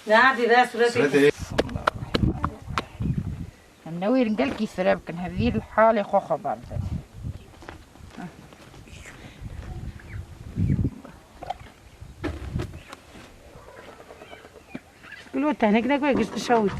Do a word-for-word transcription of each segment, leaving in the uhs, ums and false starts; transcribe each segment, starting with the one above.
Neredî de suretê. Em newêrin gelkî fire bikin, hevî li halê xwe xeber bidin. Gulo tehnek ne ku gişt şawit.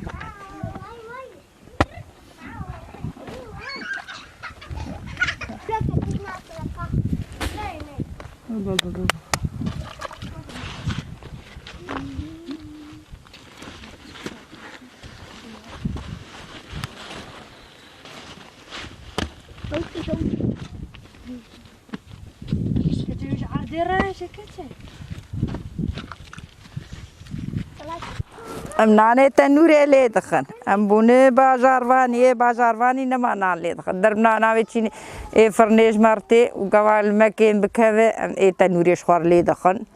Em nanê tenûrê lê dixin. Em bûne bajarvanî, ê bajarvanî nema nan lê dixin. Derbna navê çînê ê firnê ji me re tê û gava li me kêm bikeve, em ê tenûrê ji xwe re lê dixin.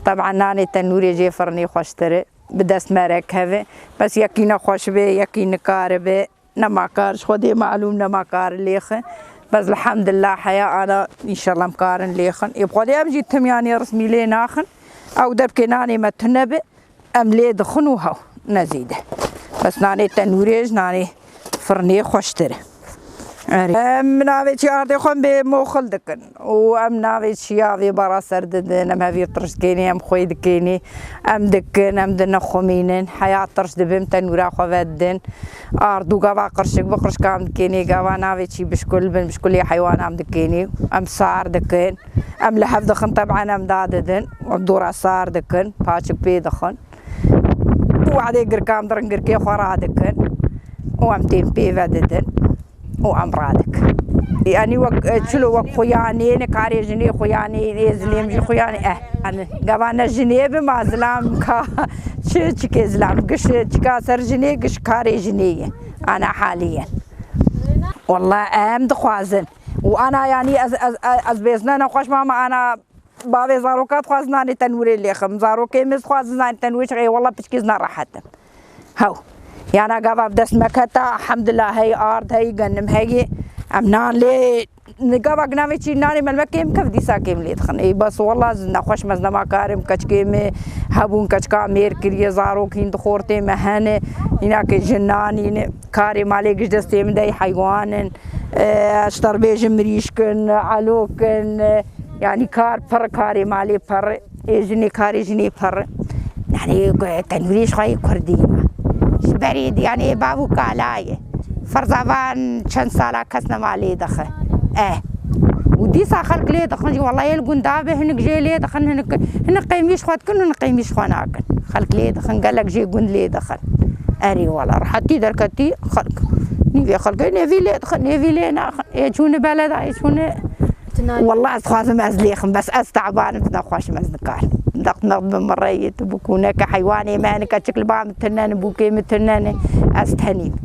Teban nanê tenûrê jê firnê xweştir e. Bi dest me re keve. Bes yekî nexweş be, yekî nikaribe. Nema kar, ji Xwedê malûm nema kar lêxin. Bes elhamdulillah heya ana, înşallah em karin lêxin. Ê bi Xwedê em jî tim yanî rismî lê naxin. Ew derbkê nanê me tune be, em lê dixin û hew, ne zêde. Bes nanê tenûrê ji nanê firnê xweştir e. Erê. Em navê çi ardê xwe bê moxil dikin. Û em navê çiya vê bara ser didin, em hevîr tirş dikênî, em xwê dikênî, em dikin, em dinixumînin, heya tirş dibim, tenûra xwe vedidin. Ard û gava qirşik bi qirşikam dikênî, gava navê çî bişkul bin, bişkulê heywanan dikênî, em sar dikin, em li hev dixin, teban em dadidin, dora sar dikin, paçik pê dixin. Û wadê girkam dirin, girkê xwe radikin. Û em tên pê vedidin. Û em radik. Yanî wek, e, çilo wek xuyanê, ne karê jinê xuyanê, ê zilam jî xuyanê, eh. Yanî gava ne jinê bim, a zilam ka çi, çikê zilam, giş, çika ser jinê, giş karê jinê ye. Ana haliyen. Wallah em dixwazin. Û ana yanî ez, ez, ez, ez bêzne nexweş mama ana Bavê zaroka dixwazin nanê tenûrê lêxim. Zarokê min dixwazin nanê tenûrê çixê. Walla piçkî zina rehet im. Hew. Yana gava bi dest me keta, elhamdulillah hey ard, hey genim, hey em nan lê gava ginavê çî nanê me li me kêm kev dîsa kêm lê dixin. Ê bes walla zina xweş me zina ma karim keçikê me hebûn keçika mêr kiriye zarok hîn di xortê me hene. Îna ke jin nanîne. Karê malê giş destê min de heywan in. E, ji te re bêjim mirîşk in, elok in, e, yanî kar pir, karê malê pir, ê jinê karê jinê pir. Yanî tenûrê ji xwe yê kurdî me. Ji berê de yanî ê bav û kala ye. Ferza van çend sala kes nema lê dixe. Eh. Û dîsa xelk lê dixin jî, wellahî li gunda be hinek jê lê dixin, hinek, hinek qêmî ji xwe dikin, hinek qêmî ji xwe nakin. Xelk lê dixin, gelek jê gund lê dixin. Erê wela, rehetî derketî xelk. Nîvê xelkê nêvî lê dixin, nêvî lê naxin. Ê çûne beleda, ê çûne. Wela ez dixwazim ez lêxim, bes ez teban im, tu nexweş im, ez nikarim. Deq neq bi min re yê, tu bikûneke heywanê me, nika çik li ba min tune ne, bûkê min tune ne, ez tenî me.